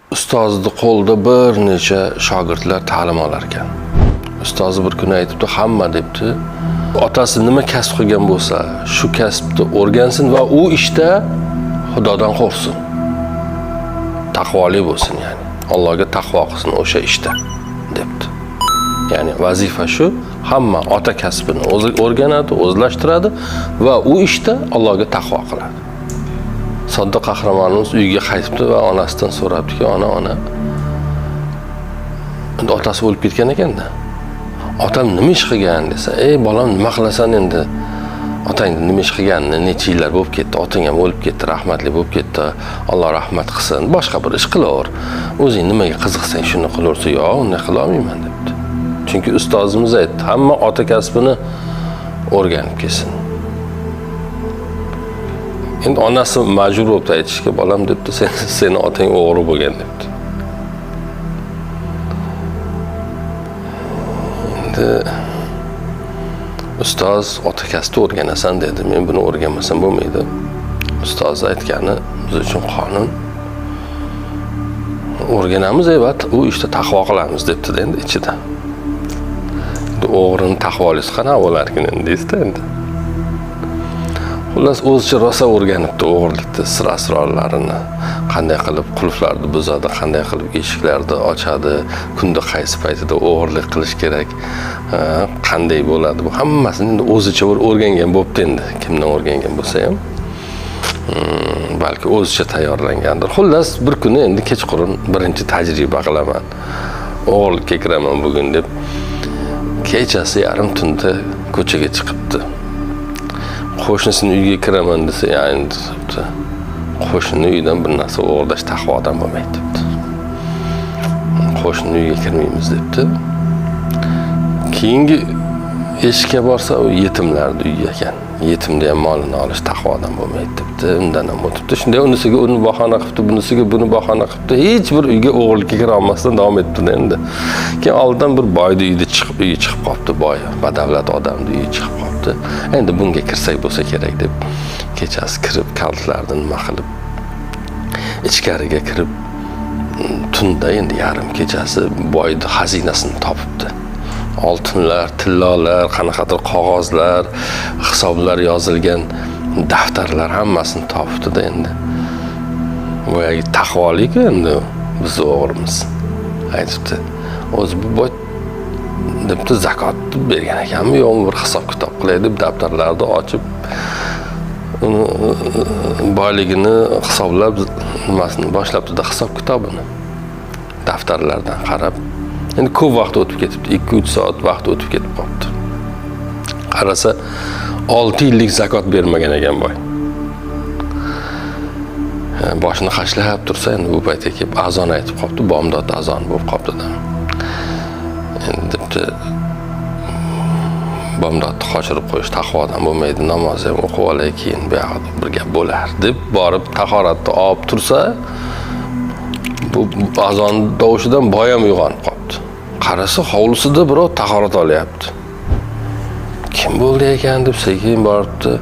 Ustozni qo'lida bir necha shogirdlar ta'lim olar ekan. Ustozi bir kuni aytibdi, hamma debdi, otasi nima kasb qilgan bo'lsa, shu kasbni o'rgansin va u ishda Xudodan qo'rqsin. Taqvoli bo'lsin, ya'ni Allohga taqvo qilsin o'sha ishda debdi. Ya'ni vazifa shu, hamma ota kasbini o'zi o'rganadi, o'zlashtiradi va u ishda Allohga taqvo qiladi. Sodda qahramonimiz uyga qaytibdi va onasidan so'rabdiki, ona, ona, endi otasi o'lib ketgan ekanda. Otam nima ish qilgan desa, ey bolam, nima qilasan endi? Otang nima ish qilganini necha yillar bo'lib ketdi, otang ham o'lib ketdi, rahmatli bo'lib ketdi, Alloh rahmat qilsin, boshqa bir ish qilaver. O'zing nimaga qiziqsang shuni qilaversa, yo'q, unday qila olmayman debdi. Chunki ustozimiz aytdi, hamma ota kasbini o'rganib kelsin. Endi onasi majbur bo'libdi aytishga, bolam debdi, seni otang o'g'ri bo'lgan debdi. Endi ustoz ota kasbni o'rganasan dedi, men buni o'rganmasam bo'lmaydi. Ustoz aytgani biz uchun qonun. O'rganamiz, evet, u ishda taqvo qilamiz debdi endi ichida. Endi o'g'rini taqvolisi qanaqa bo'larkin endi deysizda endi. Xullas o'zicha rosa o'rganibdi o'g'irlikni sir asrorlarini, qanday qilib qulflarni buzadi, qanday qilib eshiklarni ochadi, kunda qaysi paytida o'g'irlik qilish kerak, qanday bo'ladi, bu hammasini endi o'zicha bir o'rgangan bo'libdi endi, kimdan o'rgangan bo'lsa ham. Balki o'zicha tayyorlangandir. Xullas bir kuni endi kechqurun birinchi tajriba qilaman, o'g'irlikka kiraman bugun deb kechasi yarim tunda ko'chaga chiqibdi. Qo'shnisini uyiga kiraman desa, ya endi debdi, qo'shnini uyidan bir narsa o'g'irlash taqvodan bo'lmaydi debdi. Qo'shnini uyiga kirmaymiz debdi. Keyingi eshikka borsa, u yetimlarni uyi ekan. Yetimni ham molini olish taqvodan bo'lmaydi debdi. Undan ham o'tibdi. Shunday unisiga uni bahona qilibdi, bunisiga buni bahona qilibdi. Hech bir uyga o'g'irlikka kira olmasdan davom etibdi endi. Keyin oldidan bir boyni uyida chiqib, uyi chiqib qolibdi, boy, badavlat odamni uyi chiqib qolibdi. Endi bunga kirsak bo'lsa kerak deb kechasi kirib, kalitlarni nima qilib ichkariga kirib, tunda endi yarim kechasi boyni xazinasini topibdi. Oltinlar, tillolar, qanaqadir qog'ozlar, hisoblar yozilgan daftarlar hammasini topibdi-da endi. Boyagi taqvoli-ku endi bizni o'g'rimiz. Aytibdi, o'zi bu boy debdi, zakot bergan ekanmi, yo'qmi, bir hisob kitob qilay deb daftarlarni ochib, uni boyligini hisoblab nimasini boshlabdi-da, hisob kitobini daftarlardan qarab. Endi ko'p vaqt o'tib ketibdi, 2-3 soat vaqt o'tib ketib qolibdi. Qarasa 6 yillik zakot bermagan ekan boy. Boshini hashlab tursa, endi bu paytga kelib azon aytib qolibdi, bomdod azon bo'lib qolibdi-da. Endi debdi, bomdodni qochirib qo'yish taqvodan bo'lmaydi, namoz ham o'qib olay, keyin bu yoqda bir gap bo'lar deb borib tahoratni olib tursa, bu azon tovushidan boy ham uyg'onib qolibdi. Qarasa hovlisida birov tahorat olyapti. Kim bo'ldi ekan deb sekin boribdi.